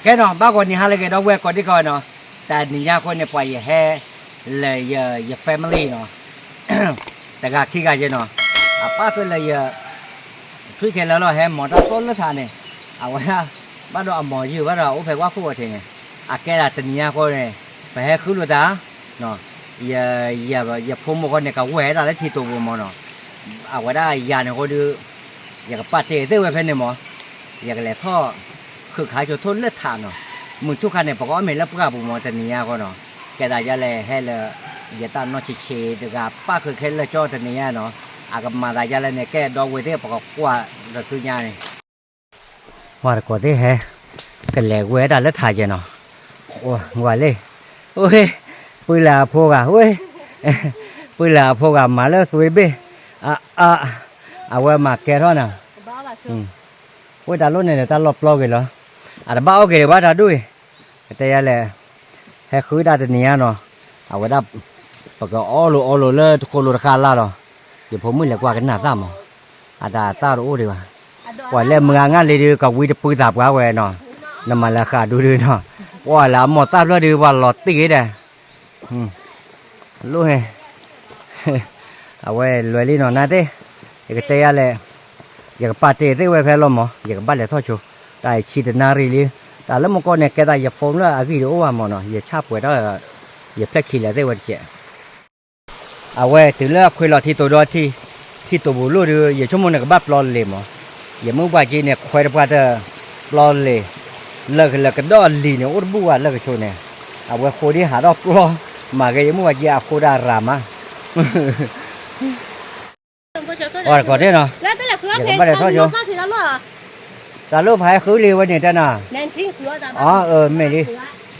ကဲနီၤ ဘၣ်ဂီၤနံၤဟါလၢအဂ့ၤ ဒီပုၢ်ဝဲၢ်ကိးဒံကီးနီၤ, တနံၤညါအဃိန့ၣ် ပှၤယဟဲလၢယ family နီၤ, တဂၤခံဂၤယဲနီၤ, အပၣ်ဃုာ်လၢယ ထွံၣ်ခဲလၢာ်လီၤ ဟဲမၤတၢ်တီလၢထးန့ၣ်, အဝဲဒၣ် ဘၣ်ဒီးအမၤယုာ်ဘၣ်ဒီးအိၣ်ဖဲဝၣ်ခိၣ်အထံးန့ၣ်, အကဲဒၣ်တနံၤညါအဃိန့ၣ် ပဟဲဃုလိာ်သး ယ ယဖိမုၣ်ဃီန့ၣ် ကဝဲၢ်ဒၣ်လၢထံတိာ်ပူၤမၢ်နီၤ, အဝဲဒၣ်ယၤန့ၣ်အဃိဒီး ယကပာ်တ့ၢ်သ့ၣ်ဝဲဖဲန့ၣ်မၢ်, ယကလဲၤထီၣ် ဃုာ်ခါဆိထိၣ်လၢထးနီၤ, မုၢ်ထူၣ်ခါန့ၣ် ပကအီၣ်မ့ၤလၢပှၢ်ပူၤမၢ် တနံၤညါအဃိနီၤ, ကဲသးဒ်လဲၣ်ဟဲလၢ ယတၢ်နီၢ်ဆံးဆံးတဂၤပၣ်ဃုာ်ခဲလၢာ်ကၠီတနံၤညါနီၤ, အကမၤသးဒ်လဲၣ်န့ၣ် ကဲဒီပုၢ်ဝဲၢ်သ့ၣ် ပကကွၢ်ဒီးသုညါန့ၣ် ပှၤတကိးသ့ၣ်ဟဲ ကလဲၤဝဲဒၣ်လၢထးယဲနီၤ, ဝဲလ့ၣ်, ဝဲ, ပုၢ်လၢအဖိဂၤ ဝဲ, ပုၢ်လၢအဖိဂၤမၤလၢသွ့ဘ့ၣ်, အ, အ, အဝဲမၤကဲထီၣ်နီၤ, ဝဲတၢ်လိၣ်န့ၣ်ဒီးတၢ်လီၢ်ပျီဂ့ၤလီၤ, အတဘၣ်အီၣ်က့ၤဒံးဘၣ်တၢ်ဒိၣ်အံၤ, ကတဲယၤလဲၣ်, ဟဲဃုတၢ်တနံၤညါနီၤ, အဝဲဒၣ် ပကအီၣ်လိာ်အီလိာ်လၢတဃိလိာ်တဃာ်လၢ်လီၤ, ယဖိမုၣ်လဲၤကွၢ်ကနၣ်သၣ်မၢ်, အတၢ်သၣ်တအိၣ်ဒံးဘၣ်, ပှၤလၢမုၢ်ဂၤငါလံဒုး ကဝံတပုၢ်သးပှၢ်ဝဲနီၤ, နမၤလၢဃာ်ဒူဒုးနီၤ, ပှၤလၢအမိၢ်သၣ်ဖျၢၣ်ဒုး ပှၤလီၤတံၢ်ဂ့ၤဒဲး လိၣ်ဟဲ, အဝဲလွဲလံနီၤနၤသ့ၣ်, ယကတဲယၤလဲၣ်, ယကပာ်တ့ၢ်သ့ၣ်ဝဲဖဲလီၤမၢ်, ယကဘၣ်လဲၤထီၣ်ဆိ, တၢ်အံၤဆံတနၣ်ရံၣ်လံ, တၢ်လၢမူကီၢ်န့ၣ် ကဲသးယ phone လၢအဂံၢ်တအိၣ်ဘၣ်မၢ်နီၤ, ယဆၣ်ပှဲၤထီၣ်, ယဖျဲၣ်ချံလဲၤသ့ၣ်ဝဲတကဲး အဝဲတုၤလၢအခွံလီၤထံတိာ်ဒီးထံ, ထံတိာ်ပူၤလိၣ်ဒုး ယဆိကမိၣ်န့ၣ်ကဘၣ်ပျီလ့ၤမၢ်, ယမုၢ်ပှၢ်က့န့ၣ် ခွဲးတပှၢ်တၢ်ပျီလ့ၤ, လၢကဒီးလံာ်န့ၣ် အိၣ်တဘူၣ်ဘၣ်လၢကဆိးန့ၣ်, အဝဲဃိဒ်ဟးထီၣ်ပျီ, မၤက့ၤယမုၢ်ပှၢ်က့အဃိဒၣ်ရၤမး အီၤတကိးသ့ၣ်နီၤ, ယကဘၣ်လဲၤထီၣ်ဆိ, တၢ်လိၣ်ဖးဟဲဃုလံဝဲန့ၣ်တၢ်နီၤ, အၢ မ့ၢ်လံ,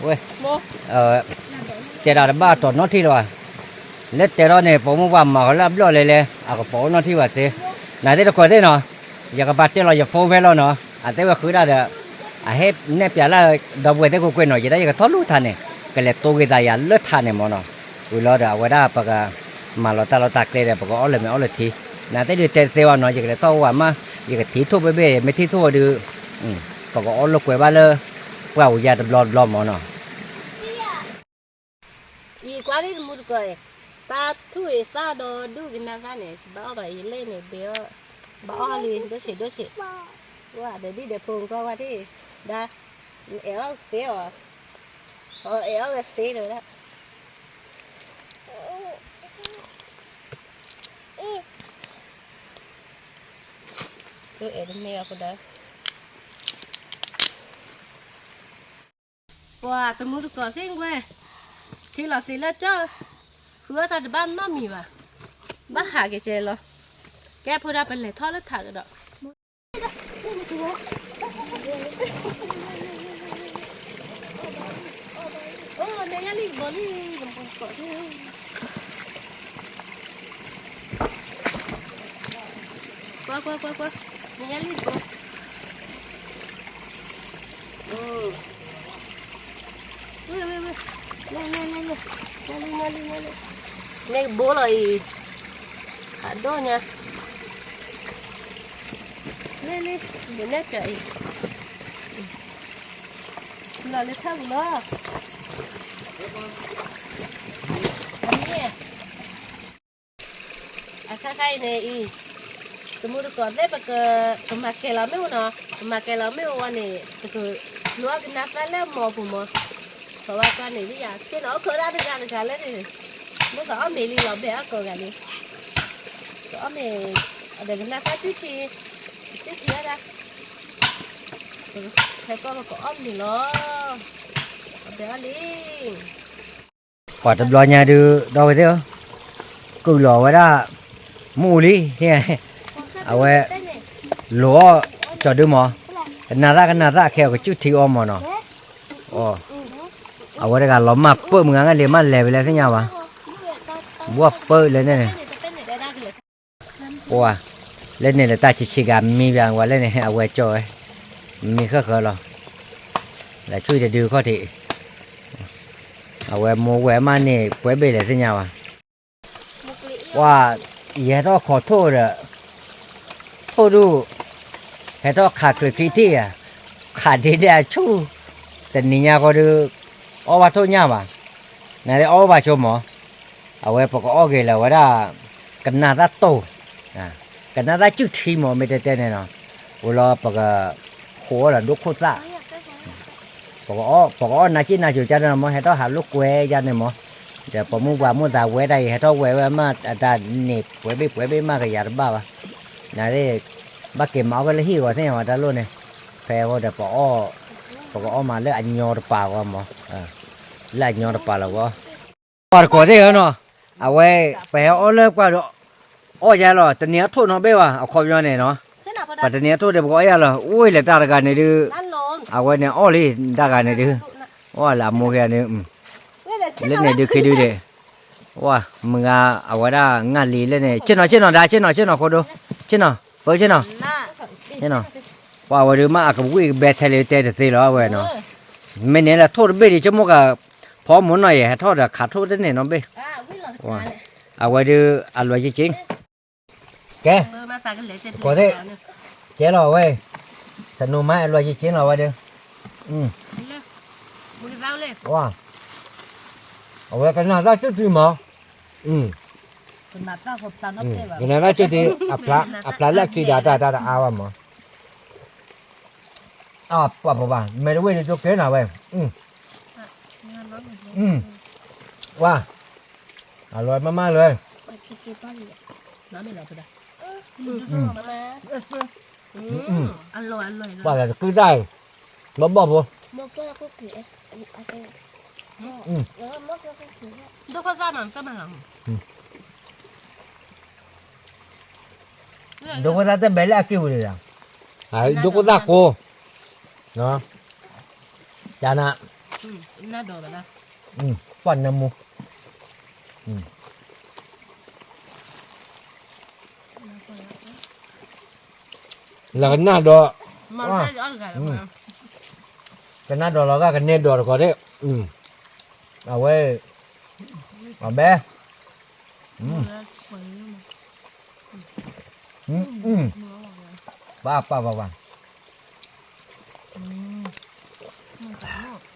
ဝဲ, တဲဒᣣတဘၣ်တီၤနီတထံၣ်လၢၤဘၣ်, လၢတဲထီၣ်န့ၣ် ပိာ်မုၣ်ပှၢ်မၤဃီလၢအဘျီၣ်လဲၤလဲၤ အကပိာ်အိၣ်နီတထံၣ်ဘၣ်စ့, နၤသ့ၣ်တကိးသ့ၣ်နီၤ, ယကပာ်တ့ၢ်လီၤယ phone ဖဲလီၤနီၤ, အသ့ဝဲဃုဒၣ်ဒီး, အဟဲနဲၣ်ပၠးလၢဒီပုၢ်ဝဲၢ်သ့ၣ်ကွ့ၢ်ကွ့ၢ်နီၤ, ယဲဒၣ်ယကထီၣ်လိၣ်ထးန့ၣ်, ကလဲၤတိဂ့ၤသးယၤလၢထးန့ၣ်မၢ်နီၤ, ဝံၤလီၤဒီးအဝဲဒၣ်ပက မၤလီၤတၢ်လီၢ်တၢ်ကျဲဒီး ပကအီၣ်လၢမ့ၤအီၣ်လၢထံ, နၤသ့ၣ်ဒုးတဲတသ့ဘၣ်နီၤ, ယကလဲၤထီၣ်အိၣ်ဝဲမး, ယကထံၣ်ထိၣ်ဘ့ၣ်ဘ့ၣ် မ့ၢ်ထံၣ်ထိၣ်ဝဲဒုး, ပကအီၣ်လိာ်ကွဲဘၣ်လၢ ပှၢ်ပူၤယါတဘျီတဘျီမၢ်နီၤ အံၤကွၢ်လံတမူတကိးအံၤ, တၢ်ထူၣ်အံၤသၣ်ဒီးဒူၣ်ကနၣ်သၣ်န့ၣ် ဘၣ်အီၣ်ဘၣ်အံၤလဲၣ်န့ၣ် ဘဲအီၣ်, ဘၣ်အီၣ်လံ ဒိၣ်ဆံးဒိၣ်ဆံး, ဝဲဒီးဒ်ဒီးဖိကီၢ်ဝဲဒၣ်, ဒါ, အဲၣ်အီၣ်ကသ့အီၤ, အဲၣ်အီၣ်ဝဲသ့ဒီးဝဲဒၣ် အဲၣ်တမ့ၢ်အီၤကဒီး ပှၤတမူတကိးသ့ၣ်ဝဲ, ထံလီၤသ့လၢကၠီ, ဃုအီၣ်တၢ်တဘၣ်နီတမံၤဘၣ်, ဘၣ်ဟးက့ၤကဲလီၤ, ကဲဖိဒၣ်ပလဲၤထီၣ်လၢထးကဒီး, အိၣ် မဲာ်ညါလံကဘီလံ, ကွၢ်ကွၢ်ကွၢ်ကွၢ်, မဲာ်ညါလံကဘီ, ဝ့ၢ်ဝ့ၢ်ဝ့ၢ်, နဲနဲနဲနဲ, နဲလံနဲလံနဲလံ, နဲကဘီလီၤအံၤ, ဟးဒိၣ်ညါ, နဲလံ, ယနဲပၠးအံၤ, လီၤလၢထၢပူၤလီၤ, အမ့ၢ် အခါခါအံၤန့ၣ်အံၤ, တမူတကိးသ့ၣ်ပက, ပမၤကဲၤလီၤမ့ၣ်အူနီၤ, ပမၤကဲၤလီၤမ့ၣ်အူဝဲန့ၣ် ပကလူၤအီၣ်ကနၣ်သၣ်လၢမိၢ်ပူၤမၢ်, ပဝဲကွၢ်န့ၣ်ဒ်ယၤ ဆ့ၣ်နီၤအိၣ်ခိးဒၣ်တဂၤတဂၤလၢန့ၣ်, မ့ၢ်ကအီၣ်မ့ၤလံလီၤဘဲအီၣ်ကိးဂၤလံ, ကအီၣ်မ့ၤ, အဒီးကနၣ်သၣ်တူၢ်ထံ, တူၢ်ထံဝဲဒၣ်, ဟဲကီၢ်ပကအီၣ်မ့ၤလီၤ, အဘဲအီၣ်လံ ပှၤတဘျီညါဒုး ဒီဝဲသ့ၣ်ဧၢ, ကုၢ်လီၤဝဲဒၣ် မူလံ, အဝဲ လိၤအီၣ်ကၠီဒုမၢ်, ကနၣ်သၣ်ကနၣ်သၣ်ခဲအီၤကစူၢ်ထံအီမၢ်နီၤ, အဝဲတဂၤလီၤမၢ်ပၢၢ်မုၢ်ဂၤငါလံ မၢ်လဲၤဝဲလဲၣ်သ့ၣ်ညါဘၣ်, ဘှီၣ်ပၢၢ်လဲၣ်န့ၣ်န့ၣ် ပှၤ, လၢန့ၣ်လၢတၢ်ဆံးဆံးဂၤမံဘၣ်ဝဲလၢန့ၣ် အဝဲကၠီဝဲ, မံဃၣ်ဃၢၤလီၤ, လၢဆူၣ်တဒုခီၣ်ထံး, အဝဲမိၢ်ဝဲမးန့ၣ် ပှဲၤဘ့ၣ်လဲၣ်သ့ၣ်ညါဘၣ်, ပှၤ, ယဟဲထီၣ်ခိးထိၣ်ဒီး, ထိၣ်ဒူၣ်, ဟဲထီၣ်ခးကျုးခံထံၣ်ဧါ, ခးဒ့ဒဲအဆူၣ်, တနံၤညါဃီဒီး အီၣ်ဘၣ်ထိၣ်ညၣ်ဘၣ်, နအီၣ်ဘၣ်ဆိမး, အဝဲပကအီၣ်က့ၤလၢၤဝဲဒၣ် ကနၣ်တၢ်တိၢ်, ကနၣ်တၢ်စုၣ်ထံမး မ့ၢ်တဲတဲန့ၣ်နီၤ, အိၣ်လီၤပကဃိးအီၣ်လၢဒိခိၣ်သၣ်, ပကအီၣ်နၤစ့ၣ်နၤစိၤကန့ၣ်မး ဟဲထီၣ်ဟးလိာ်ကွဲယါန့ၣ်မး, ဒီးပမိၢ်ပှၢ်မိၢ်သးဝဲဒၣ်အံၤ ဟဲထီၣ်ဝဲဝဲမး အတၢ်န့ၣ်ပှဲၤဘ့ၣ်ပှဲၤဘ့ၣ်မးကယၤတဘၣ်ဘၣ်, နသ့ၣ် ဘၣ်က့ၤမၤအီၣ်က့ၤလၢဟံၣ်ဂီၤသ့ၣ်ဝဲတၢ်လိၣ်န့ၣ်, ဖဲအဃိဒီးပအီၣ်, ပကအီၣ်မးလၢအညီတပၤဂီၢ်မး, လၢအညီတပၤလီၤဂီၢ်, ပှၤတကိးသ့ၣ်ဧၢနီၤ, အဝဲ ပဟဲအီၣ်လၢပှၢ်ဒီး အီၣ်ယါလီၤ တနံၤအထိၣ်နီတဘ့ၣ်ဘၣ် အခီပညီန့ၣ်နီၤ, ပတနံၤအထိၣ်ဒီးပကအီၣ်ယါလီၤ အိၣ်လၢတၢ်တဂၤန့ၣ်ဒုး, အဝဲန့ၣ်အီၣ်လံတၢ်ဂၤန့ၣ်ဒုး, အီၣ်လၢအမိၢ်ဂၤန့ၣ်, လၢန့ၣ်ဒုးခံဒုးဒီး, ဝဲ မုၢ်ဂၤ အဝဲဒၣ်ငါလံလၢန့ၣ် ဆ့ၣ်နီၤဆ့ၣ်နီၤဒါ ဆ့ၣ်နီၤဆ့ၣ်နီၤခိၣ်ဒိ, ဆ့ၣ်နီၤ ပဆ့ၣ်နီၤ, ဆ့ၣ်နီၤ, ပှၤဝဲဒုးမးအကဝံၣ်ကဘဲထဲလၢတဲတသ့လီၤဝဲနီၤ, မ့ၢ်န့ၣ်လၢထိၣ်တဘ့ၣ်ဒံး ဆိကမိၣ်က ဖီမိၢ်နီၢ်ယဲ ဟဲထီၣ်ဒီးခးထိၣ်တန့ၢ်နီတဘ့ၣ်, အဝဲဒုးအလွဲၢ်က့ၤက့ၤ, ကဲ, ကိးသ့ၣ်, ကဲလီၤဝဲ, စနိမါအလွဲၢ်က့ၤက့ၤလီၤဝဲဒုး, ဝဲ, အဝဲကနၣ်တၢ်စုၣ်ထံမး, ကနၣ်တၢ်စုၣ်ထံ, အဖျါလၢအခံဒီးတၢ်တၢ်တအါဘၣ်မး, အပှၤပှၤဘၣ် မဲတဝ့ၢ်ဒုးကဲနၤဝဲ, ဝဲ, အလွဲၢ်မးမးလွဲၢ်, ပှၤလၢတကုၢ်တၢ်အံၤ, ဘီၣ်ဘီၣ်ဖိ, ဒိခိၣ်သၣ်တဘဲလၢအက့ၢ်ပူၤန့ၣ်ဒီး, ဒိခိၣ်သၣ်ကိ, တၢ်န, ပှၤနၢမူ, လၢကနၣ်ဒီး, ကနၣ်ဒီးလီၤဂာ်ကန့ၢ်ဒီးတကီးသ့ၣ်, အဝဲ, အဘဲ, ပှၤပှၤပှၤပှၤ,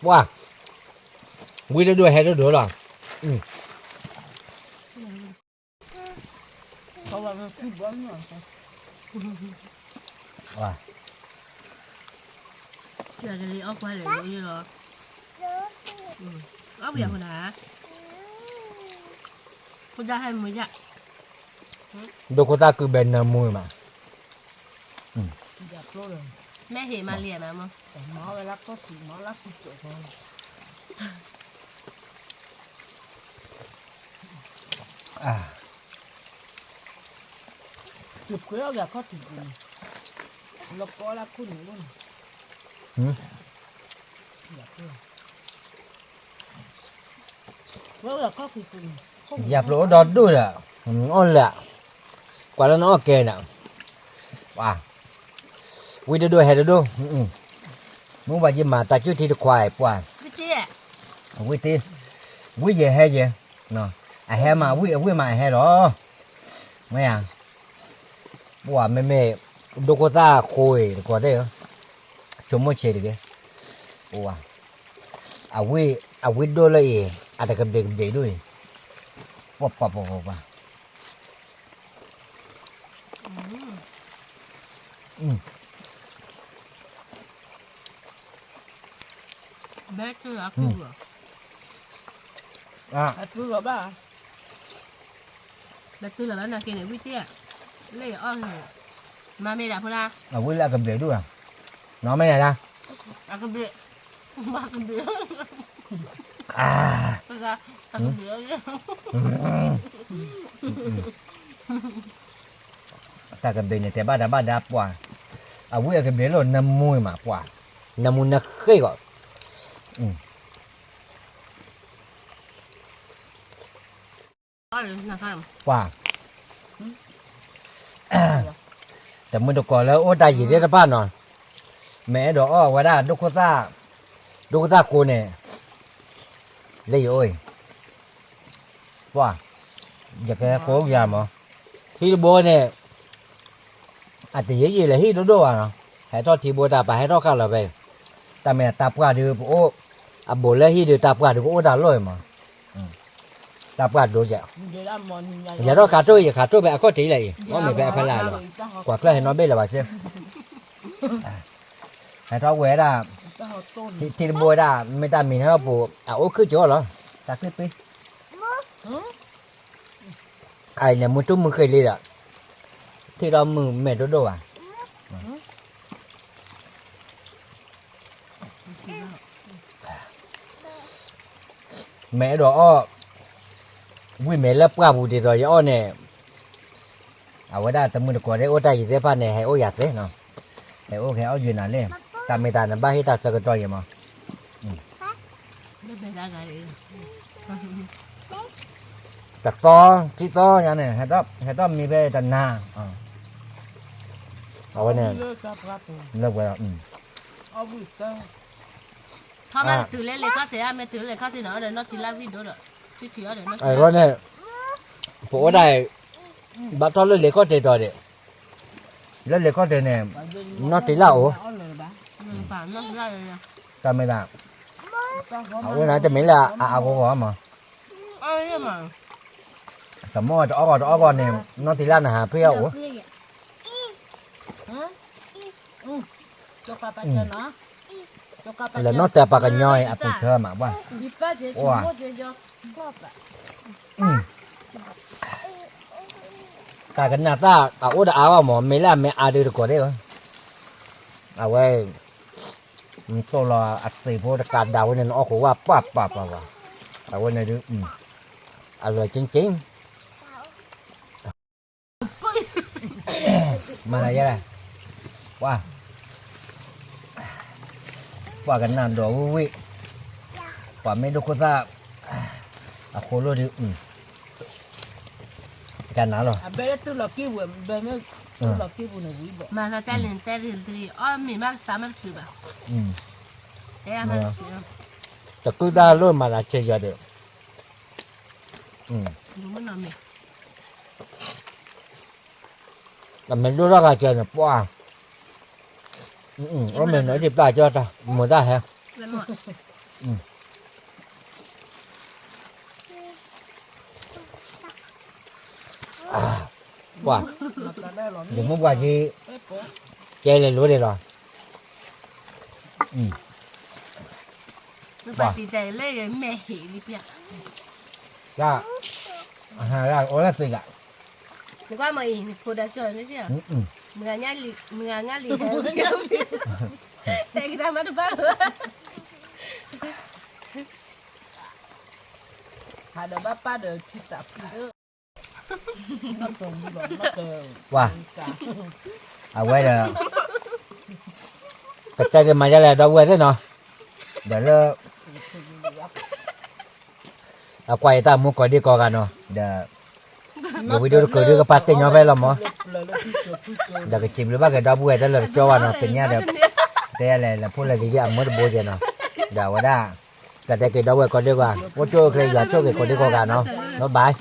ပှၤ, ဝံတဒိၣ်ဟဲတဒိၣ်လီၤ, ပှၤ, ကလံၤအီၣ်ကွၢ်လဲၣ်လီၤ, အီၣ်ပယီၤဖိဒၣ်, ဖိဒၣ်ဟဲမုာ်ယၣ်, ဒိခိၣ်သၣ်ကုဘဲနၢမူမး, မ့ၢ်ဟ့ၣ်မၤလံမး, ယၤပျိအိၣ်ဒီဒူၣ်ဒီး, အီၣ်လၢ, ကွၢ်လၢနအီၣ်ကဲဒီး, ပှၤ, ဝံတဒိၣ်ဟဲတဒိၣ်, မုၢ်ဘၣ်ယမၤတၢ်စုၣ်ထံတခွါအံၤပှၤ, ဝံတ, ဝံယဲဟဲယဲ, အဟဲမးဝံအဝံမးအဟဲလီၤ, မ့ၢ်ဧါ, ပှၤမ့မ့ၢ်, ဒိခိၣ်သၣ်ဃိအံၤတကီးသ့ၣ်ဧၢ, ဆိကမိၣ်ဆံးတဂ့ၤ, ပှၤ, အဝံ, အဝံဒိၣ်လၢအံၤ, အတကဘျံးကဘျံးဒိၣ်အံၤ, ပှၤပှၤပှၤပှၤပှၤ ဘဲတုၤလီၤ, ဘဲတုၤလီၤဘၣ်နာ်က့န့ၣ် ဝံၣ်တ့ၢ်, လၢယအီၣ်န့ၣ်, မၤမ့ၢ်ဒၣ်ဖိဒၣ်, အဝံၣ်လၢအကဘျံးဒိၣ်, နီၢ်မ့ၢ်ဒၣ်, အကဘျံး, ဘၣ်ကဘျံး, အကဘျံး, တၢ်ကဘျံးန့ၣ် တဲဘၣ်တၢ်ဘၣ်ဒါပှၤ, အဝံၣ်အကဘျံးလီၤ နၢမူမးပှၤ, နၢမူနၢဃ့ၢ်ဂီၤ, ပှၤ, တမုၢ်တကိးလၢအိၣ်တၢ်ယံာ်သ့ၣ်တဖၣ်နီၤ, မ့ၢ်အဲၣ်ဒိးအီၣ်ဝဲဒၣ် ဒိၣ်ခိၣ်သၣ်ကိန့ၣ်, လၢယအိၣ်အံၤ, ပှၤ, ယကဟဲကိးယၤမး, ဟံၣ်တဘိန့ၣ်, အတယံာ်ယံာ်လၢဟံၣ်ဒိၣ်ဒိၣ်ဘၣ်နီၤ, ဟဲထီၣ်ထံဘိတၢ်ပာ်ဟဲထီၣ်ဃာ်လီၤဖဲအံၤ, တၢ်မ့ၢ်တၢ်ပှၢ်ဒုးပအိၣ်, အဘူးလၢဟံၣ်ဒုးတၢ်ပှၢ်ဒုးကအိၣ်တၢ်လီၢ်အံၤမး, တၢ်ပှၢ်ဒိယဲၢ်, ယဲၢ်ထီၣ်ဃးတိၢ်အံၤ ဃးတိၢ်ဖဲအခီၣ်ထံးလၢအံၤ မ့ၢ်ဖဲအဖီလာ်လီၤ, ကွၢ်ကျၢၢ်ဟဲနီၣ်ဘ့ၣ်လၢၤဘၣ်စ့ၢ်, ဟဲထီၣ်ဝဲဒၣ်, ထံတဘိဝဲဒၣ် မ့ၢ်တၢ်မံၤဟဲထီၣ်ပူၤ အအိၣ်ခုၣ်ကၠီလီၤ, တၢ်ခုၣ်ပ့ၢ် အံၤန့ၣ်မုၢ်တူၢ်မုၢ်ဃ့လံဒီး, ထံၣ်ထီၣ်မုၢ်မဲာ်ဒိၣ်ဒိၣ်ဘၣ်, မ့ၢ်အဲၣ်ဒိးအီၣ်, ဝံၣ်မ့ၢ်လၢပှၢ်ပူၤဒ်သိးယအီၣ်န့ၣ်, အဝဲဒၣ်တမုၢ်တကိးဒ်အိၣ်တၢ်ယံၤသ့ၣ်တဖၣ်န့ၣ် ဟဲအိၣ်ယၤသ့နီၤ, ဟဲအိၣ်ဟဲအီၣ်ယုာ်နၤလံ, တၢ်မ့ၢ်တၢ်နဘၣ်ဟ့ၣ်တၢ်ဆၢကတီၢ်ယံၤမး တသီ, ခံသီညါန့ၣ်, ဟဲထီၣ်မံဖဲတနၤ, အဝဲန့ၣ်, လၢပှဲၤလီၤ, ထီၣ်ဘၣ်တတုၤလၢလ့ခီၣ်ထံး မ့ၢ်တုၤလၢလ့ခီၣ်ထံးန့ၣ် အီၣ်ဒီးနီၢ်ထံလၢဝံၣ်ဒိၣ်ဒီး, ထံထံးအီၣ်ဒီးနီၢ်ထံလၢ, အဝဲန့ၣ်, ပအိၣ်ဒၣ်, ဘၣ်ထီၣ်လၢလ့ခီၣ်ထံးတီၤဒံး, လၢလ့ခီၣ်ထံးန့ၣ်, နီၢ်ထံလၢအအိၣ်, တၢ်မ့ၢ်ဒၣ်, အအိၣ်န့ၣ်တမ့ၢ်လၢအအါအါဂီၢ်ဂီၢ်မး, တမ့ၢ်တအီၣ်ဂီၢ်တအီၣ်ဂီၢ်န့ၣ် နီၢ်ထံလၢနဟးဖ့ၣ်အအိၣ် လၢနီၢ်တဲပှၤကညီအံၤအပူၤဆၢမးဘၣ်, တၢ်ကနၣ်တၢ် အအိၣ်ဒီးအါဘၣ်မး မ့ၢ်လၢအမ့ၢ်အါဒုးတကိးသ့ၣ်ဧၢ, အဝဲ, နသိၣ်လီၤအသ့ၣ်ဖိတကးဒၣ်ဝဲန့ၣ် နအီၣ်ဃိးဝၣ်ပှၢ်ပှၢ်ပှၢ်ပှၢ်, အဝဲန့ၣ်ဒုး, အလွယ်ကျင်းကျင်း မၤနၤယဲလဲၣ်, ပှၤ, ပှၤကနၣ်ဒီးဝံၣ်ဝံၣ်, ပှၤမ့ၢ်ဒိခိၣ်သၣ်, အဃိလိၣ်ဒုး, ကနၤလီၤ, မၤသးတၢ်လၢနတဲဒ်တဂ့ၤ အီၣ်မ့ၤမးသးမးတချုးဘၣ်, တၢ်မးတချုး, တကုၢ်တၢ်လိၣ်မၤသးဆဲးယွၤဒီး, အမ့ၢ်ဒိၣ်ထီၣ်ဂၤစၢၤန့ၣ် ပှၤ, အီၣ်မ့ၤန့ၣ် အ့ၣ်ပျၢ်ကၠီတၢ် မုာ်တၢ်ဟဲ, ပှၤ, ယမ့ၢ်ပှၤက့ၤ, ကဲလဲၤလိၤဒံးလီၤ, ပှၤ, တၢ်, အဟးလၢအီလၢသ့ဂၤ, နကွၢ်မ့ၢ်အံၤ နဖိဒါကၠီၣ်န့ၣ်, မုၢ်ဂၤညါလံ, တဲကဒါမးတဘၣ်လၢၤဘၣ်, ဟးဒီးဘၣ်ပၢ်ဒီးထံသးဖှံဧၢ, ပှၤ, အဝဲဒီး, ကတဲက့ၤမၤဒ်လဲၣ်ဒီပုၢ်ဝဲၢ်သ့ၣ်နီၤ, ဒီးလၢ အကွၢ်ယတၢ်မူကိးဒံကိးဂၤနီၤ, ဒီး, ယဝံဒိၣ်တကုးဒုးကပာ်တ့ၢ်ညီဖဲလီၤမး, ဒီးကစံးဘျုးဘၣ်က့ၤဒီပုၢ်ဝဲၢ်တၢ်လၢာ်တကၠီဘၣ်နီၤ, သ့ၣ်ညါဒီး, တဲယလဲၣ် လၢဖိလၢလံၤဒ်အမၢတဘိက့ၤနီၤ, ဒီးအဝဲဒၣ်, ကတဲက့ၤဒီပုၢ်ဝဲၢ်ကိးဒံကိးဂၤ, အိၣ်ဆူၣ်အိၣ်ချ့ယွၤဆိၣ်ဂ့ၤကိးဒံကိးဂၤနီၤ, bye bye.